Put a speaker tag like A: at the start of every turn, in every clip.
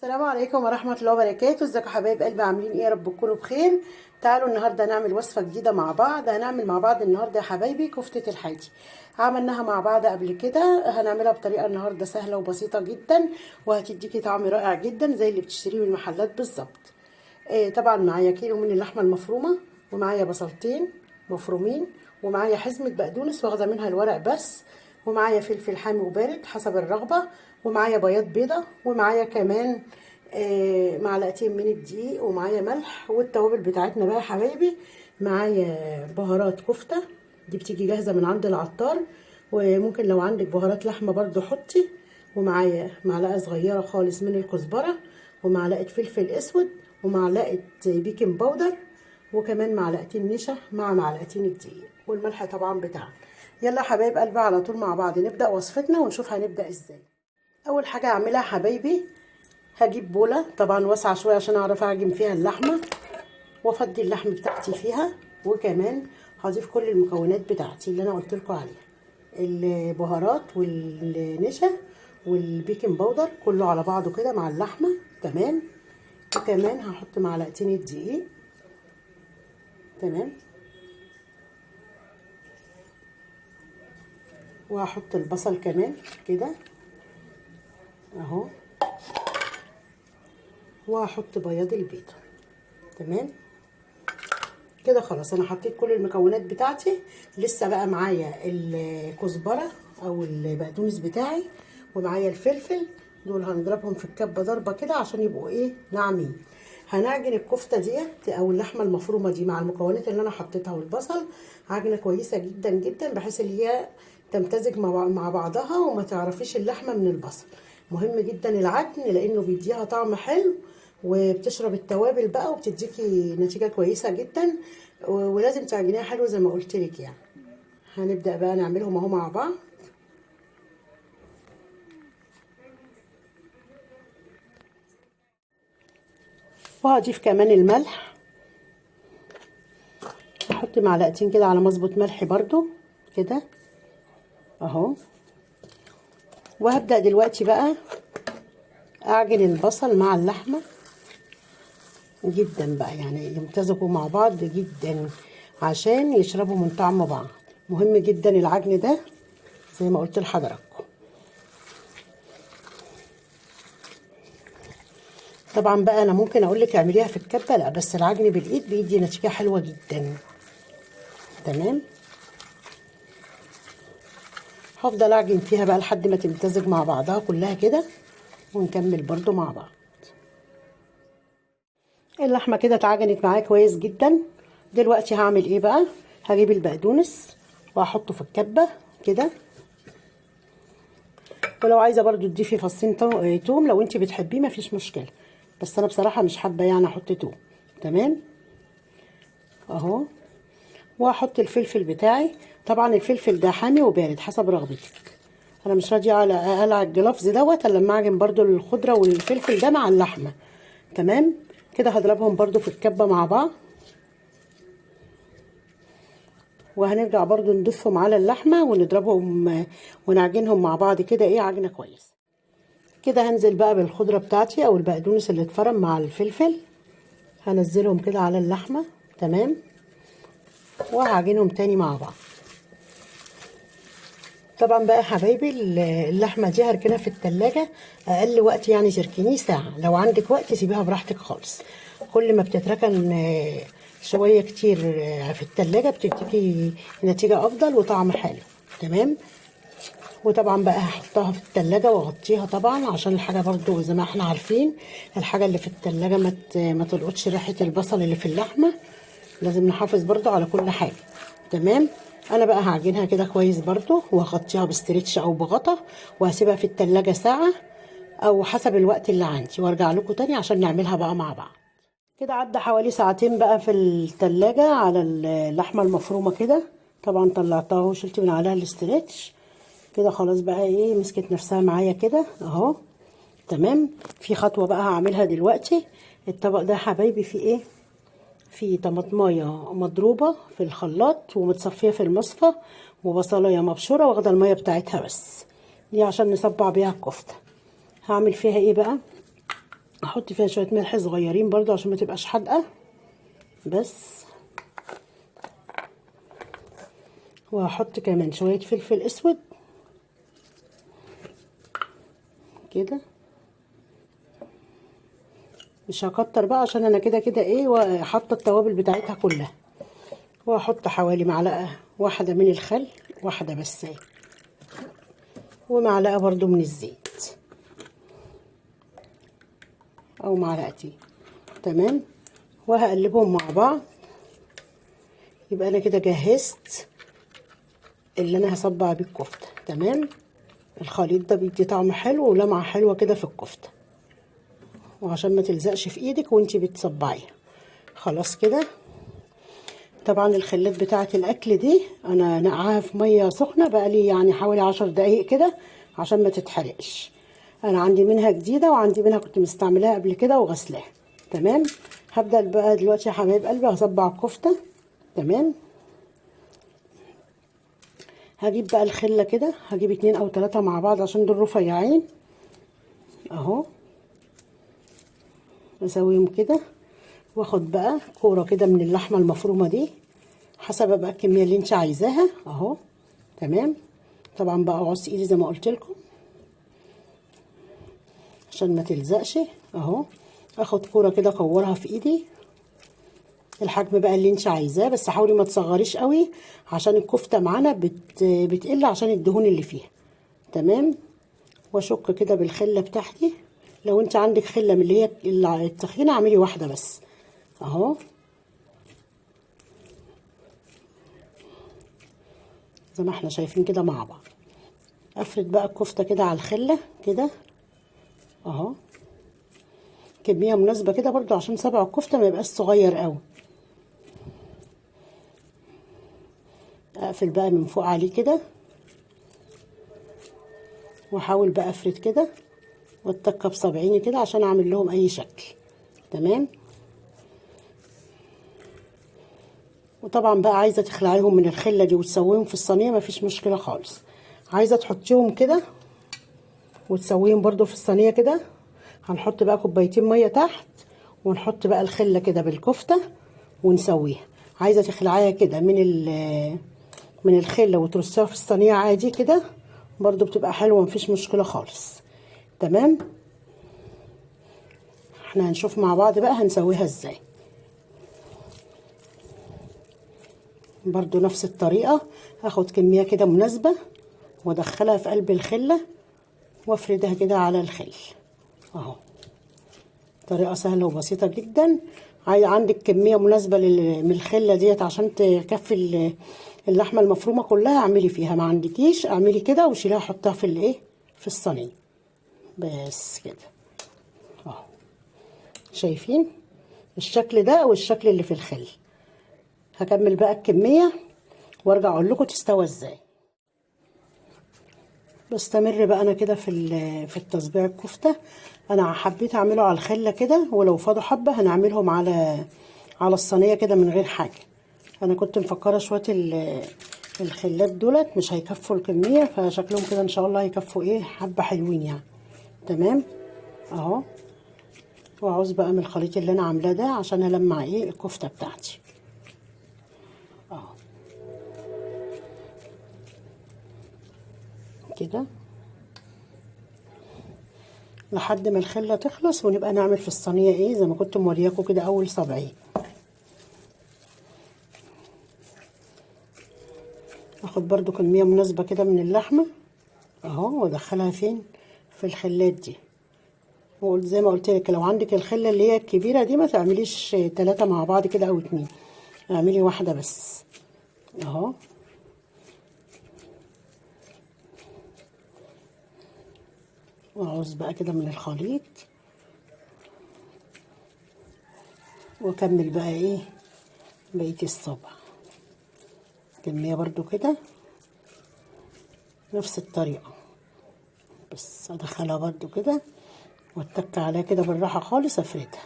A: السلام عليكم ورحمة الله وبركاته. ازيكم حبايب قلبي، عاملين ايه؟ يا رب تكونوا بخير. تعالوا النهارده نعمل وصفة جديدة مع بعض. هنعمل مع بعض النهارده يا حبايبي كفتة الحاتي. عملناها مع بعض قبل كده، هنعملها بطريقة النهارده سهلة وبسيطة جدا، وهتديكي طعم رائع جدا زي اللي بتشتريه من المحلات بالظبط. طبعا معايا كيلو من اللحمة المفرومة، ومعايا بصلتين مفرومين، ومعايا حزمة بقدونس واخدة منها الورق بس، ومعايا فلفل حامي وبارد حسب الرغبة، ومعايا بياض بيضة، ومعايا كمان معلقتين من الدقيق، ومعايا ملح، والتوابل بتاعتنا بقى يا حبايبي. معايا بهارات كفتة، دي بتيجي جاهزة من عند العطار، وممكن لو عندك بهارات لحمة برضو حطي. ومعايا معلقة صغيرة خالص من الكزبرة، ومعلقة فلفل اسود، ومعلقة baking powder، وكمان معلقتين نشا مع معلقتين الدقيق، والملح طبعا بتاعنا. يلا حبايب قلبي على طول مع بعض نبدأ وصفتنا ونشوف هنبدأ ازاي. اول حاجة هعملها حبايبي، هجيب بولة طبعا واسعة شوية عشان اعرف اعجن فيها اللحمة، وافضي اللحم بتاعتي فيها، وكمان هضيف كل المكونات بتاعتي اللي انا قلت لكم عليها، البهارات والنشا وال baking powder كله على بعضه كده مع اللحمة. تمام. وكمان هحط معلقتين الدقيق. تمام. وهحط البصل كمان كده اهو، وهحط بياض البيضة. تمام كده خلاص انا حطيت كل المكونات بتاعتي. لسه بقى معايا الكزبرة او البقدونس بتاعي، ومعايا الفلفل، دول هنضربهم في الكبة ضربة كده عشان يبقوا ايه، ناعمين. هنعجن الكفتة ديت او اللحمة المفرومة دي مع المكونات اللي انا حطيتها والبصل، عجنة كويسة جدا جدا بحيث ان هي تمتزج مع بعضها وما تعرفيش اللحمة من البصل. مهم جدا العجن لانه بيديها طعم حلو، وبتشرب التوابل بقى وبتديكي نتيجة كويسة جدا، ولازم تعجنيها حلو زي ما قلت لك يعني. هنبدأ بقى نعملهم اهو مع بعض. وهضيف كمان الملح، هحط معلقتين كده على مظبوط ملح برضو كده اهو. وهبدأ دلوقتي بقى اعجن البصل مع اللحمة جدا بقى، يعني يمتزجوا مع بعض جدا عشان يشربوا من طعم بعض. مهم جدا العجن ده زي ما قلت لحضراتكم. طبعا بقى انا ممكن اقول لك اعمليها في الكبه، لا بس العجن بالايد بيدي نتيجة حلوة جدا. تمام. هفضل اعجن فيها بقى لحد ما تمتزج مع بعضها كلها كده، ونكمل برضو مع بعض. اللحمة كده اتعجنت معايا كويس جدا. دلوقتي هعمل ايه بقى؟ هجيب البقدونس وهحطه في الكبه كده، ولو عايزه برضو تضيفي فصين توم لو انت بتحبيه مفيش مشكلة، بس انا بصراحة مش حابة يعني احط توم. تمام اهو. وهحط الفلفل بتاعي، طبعا الفلفل ده حامي وبارد حسب رغبتك. انا مش راضية على اقلع الجلافز دوت الا لما اعجن برضو الخضرة والفلفل ده مع اللحمة. تمام كده هضربهم برضو في الكبه مع بعض، وهنرجع برضو نضيفهم على اللحمة ونضربهم ونعجنهم مع بعض كده ايه، عجنه كويس كده. هنزل بقى بالخضره بتاعتي او البقدونس اللي اتفرم مع الفلفل، هنزلهم كده على اللحمة. تمام. وهعجنهم تاني مع بعض. طبعا بقى يا حبايبي اللحمة دي هركنها في التلاجة اقل وقت، يعني تركنيه ساعة، لو عندك وقت سيبيها براحتك خالص. كل ما بتتركن شوية كتير في التلاجة بتديكي نتيجة افضل وطعم حلو. تمام. وطبعا بقى هحطها في التلاجة واغطيها طبعا عشان الحاجة برضو زي ما احنا عارفين الحاجة اللي في التلاجة ما تلقطش ريحه البصل اللي في اللحمة، لازم نحافظ برضو على كل حاجة. تمام. انا بقى هعجنها كده كويس برضو وهغطيها باسترتش او بغطا، وهسيبها في التلاجة ساعة او حسب الوقت اللي عندي، وارجع لكم تاني عشان نعملها بقى مع بعض. كده عدى حوالي ساعتين بقى في التلاجة على اللحمة المفرومة كده. طبعا طلعتها وشلت من عليها الاسترتش كده، خلاص بقى ايه مسكت نفسها معايا كده اهو. تمام. في خطوة بقى هعملها دلوقتي. الطبق ده يا حبايبي فيه ايه؟ في طماطمايه مضروبة في الخلاط ومتصفيه في المصفى، وبصلايه مبشوره واخده المية بتاعتها بس، دي عشان نصبع بيها الكفتة. هعمل فيها ايه بقى؟ احط فيها شوية ملح صغيرين برضو عشان ما تبقاش حادقه بس. وهحط كمان شوية فلفل اسود كده، مش هكتر بقى عشان انا كده كده ايه حاطه التوابل بتاعتها كلها. وهحط حوالي معلقه واحدة من الخل، واحدة بس اهي، ومعلقة برضو من الزيت او معلقتين. تمام. وهقلبهم مع بعض. يبقى انا كده جهزت اللي انا هصبع بيه الكفتة. تمام. الخليط ده بيدي طعم حلو ولمعه حلوة كده في الكفتة، وعشان ما تلزقش في ايدك وانتي بتصبعيها. خلاص كده. طبعا الخلات بتاعه الاكل دي انا نقعها في مية سخنة بقالي يعني حوالي 10 دقايق كده عشان ما تتحرقش. انا عندي منها جديدة وعندي منها كنت مستعملاها قبل كده وغسلاها. تمام. هبدا بقى دلوقتي يا حبايب قلبي هصبع الكفتة. تمام. هجيب بقى الخلة كده، هجيب 2 أو 3 مع بعض عشان دول رفيعين اهو، اسويهم كده. واخد بقى كورة كده من اللحمة المفرومه دي حسب بقى الكمية اللي انت عايزاها اهو. تمام. طبعا بقى اعص ايدي زي ما قلت لكم عشان ما تلزقش اهو. اخد كورة كده اكورها في ايدي، الحجم بقى اللي انت عايزاه، بس حاولي ما تصغريش قوي عشان الكفتة معانا بتقل عشان الدهون اللي فيها. تمام. واشك كده بالخله بتاعتي. لو انت عندك خله من اللي هي التخينه اعملي واحدة بس اهو، زي ما احنا شايفين كده مع بعض. افرد بقى الكفتة كده على الخلة كده اهو، كمية مناسبة كده برضو عشان سبع الكفتة ما يبقاش صغير قوي. اقفل بقى من فوق عليه كده، واحاول بقى افرد كده واتكه بصابعيني كده عشان اعمل لهم اي شكل. تمام. وطبعا بقى عايزه تخلعيهم من الخلة دي وتسويهم في الصينية مفيش مشكلة خالص. عايزه تحطيهم كده وتسويهم برضو في الصينية كده. هنحط بقى كوبايتين مية تحت، ونحط بقى الخلة كده بالكفته ونسويها. عايزه تخلعيها كده من الخلة وترصيها في الصينية عادي كده برضو بتبقى حلوة مفيش مشكلة خالص. تمام. احنا هنشوف مع بعض بقى هنسويها ازاي. برضو نفس الطريقة، هاخد كمية كده مناسبة وادخلها في قلب الخلة وافردها كده على الخل اهو. طريقه سهلة وبسيطة جدا. عندك كمية مناسبة من الخلة ديت عشان تكفي اللحمة المفرومه كلها اعملي فيها، ما عندكيش اعملي كده وشيليها حطها في الايه في الصينية بس كده اهو. شايفين الشكل ده والشكل اللي في الخل. هكمل بقى الكمية وارجع اقول لكم تستوى ازاي. بستمر بقى انا كده في التصبيع الكفتة. انا حبيت اعمله على الخلة كده، ولو فاضوا حبه هنعملهم على الصينية كده من غير حاجة. انا كنت مفكرة شوية الخلات دولت مش هيكفوا الكمية، فشكلهم كده ان شاء الله هيكفوا ايه حبه حلوين يعني. تمام اهو. واعوز بقى من الخليط اللي انا عاملاه ده عشان المع ايه الكفتة بتاعتي اهو كده لحد ما الخلة تخلص، ونبقى نعمل في الصينية ايه زي ما كنت مورياكم كده اول صبعين. اخد برضو كمية مناسبة كده من اللحمة اهو وادخلها فين في الخلات دي. وقلت زي ما قلت لك لو عندك الخلة اللي هي الكبيرة دي ما تعمليش 3 مع بعض كده او 2، اعملي واحدة بس اهو. واعوز بقى كده من الخليط واكمل بقى ايه بقية الصبع. كمية برضو كده نفس الطريقة، بس ادخلها برضو كده واتك عليها كده بالراحة خالص افردها.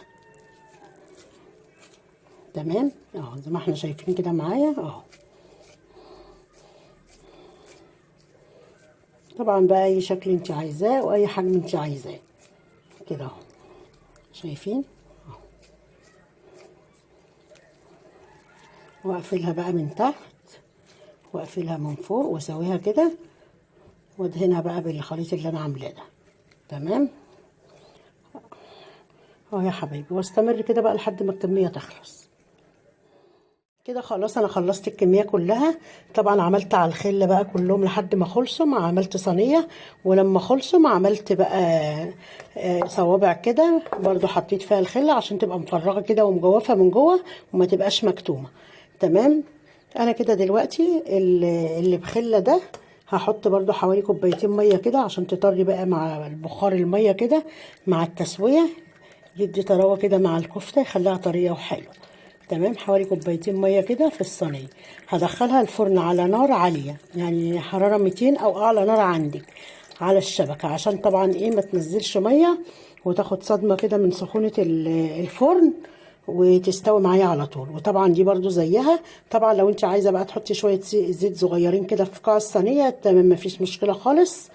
A: تمام اهو زي ما احنا شايفين كده معايا اهو. طبعا بقى اي شكل انت عايزاه واي حجم انت عايزاه كده اهو. شايفين؟ واقفلها بقى من تحت واقفلها من فوق واسويها كده، وادهنها بقى بالخليط اللي انا عاملاه ده. تمام اهو يا حبايبي، واستمر كده بقى لحد ما الكمية تخلص كده. خلاص انا خلصت الكمية كلها. طبعا عملت على الخلة بقى كلهم لحد ما خلصوا، عملت صينية، ولما خلصوا عملت بقى صوابع كده برضو حطيت فيها الخلة عشان تبقى مفرغة كده ومجوفه من جوه وما تبقاش مكتومة. تمام. انا كده دلوقتي اللي بخله ده هحط برضو حوالي كوبايتين مية كده عشان تطري بقى مع البخار المية كده مع التسوية، يدي طراوه كده مع الكفتة، يخليها طرية وحلوه. تمام. حوالي كوبايتين مية كده في الصينية. هدخلها الفرن على نار عالية، يعني حرارة 200 او اعلى نار عندك على الشبكة، عشان طبعا ايه ما تنزلش مية وتاخد صدمة كده من سخونة الفرن وتستوي معايا على طول. وطبعا دي برضو زيها. طبعا لو انت عايزه بقى تحطي شوية زيت صغيرين كده في قاع الصينية، تمام، مفيش مشكلة خالص،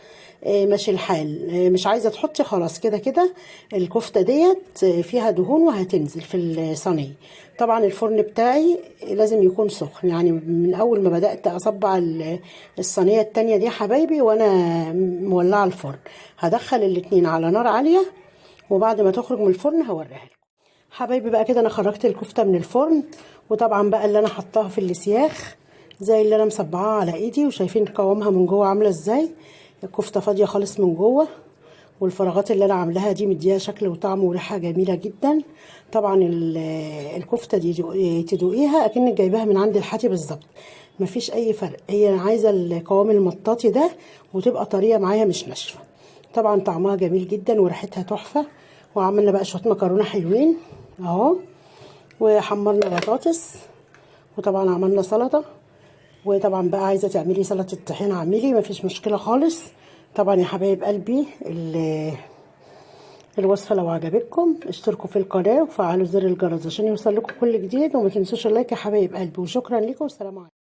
A: ماشي الحال. مش عايزه تحطي خلاص، كده كده الكفتة ديت فيها دهون وهتنزل في الصينية. طبعا الفرن بتاعي لازم يكون سخن، يعني من اول ما بدات اصبع الصينية التانية دي حبايبي وانا مولعه الفرن. هدخل الاتنين على نار عالية، وبعد ما تخرج من الفرن هوريها لكم حبايبي. بقى كده انا خرجت الكفتة من الفرن، وطبعا بقى اللي انا حطاها في السياخ زي اللي انا مصبعاها على ايدي، وشايفين قوامها من جوه عامله ازاي. الكفتة فاضية خالص من جوه، والفراغات اللي انا عاملاها دي مديها شكل وطعم وريحه جميلة جدا. طبعا الكفتة دي تدوقيها اكنك جايباها من عند الحاتي بالظبط، مفيش اي فرق. هي عايزه القوام المطاطي ده وتبقى طرية معايا مش ناشفة. طبعا طعمها جميل جدا وريحتها تحفة. وعملنا بقى شوية مكرونه حلوين اهو، وحمرنا بطاطس، وطبعا عملنا سلطة. وطبعا بقى عايزه تعملي سلطة طحينه اعملي، مفيش مشكلة خالص. طبعا يا حبايب قلبي الوصفة لو عجبتكم اشتركوا في القناة وفعلوا زر الجرس عشان يوصل لكم كل جديد، وما تنسوش اللايك يا حبايب قلبي. وشكرا لكم والسلام عليكم.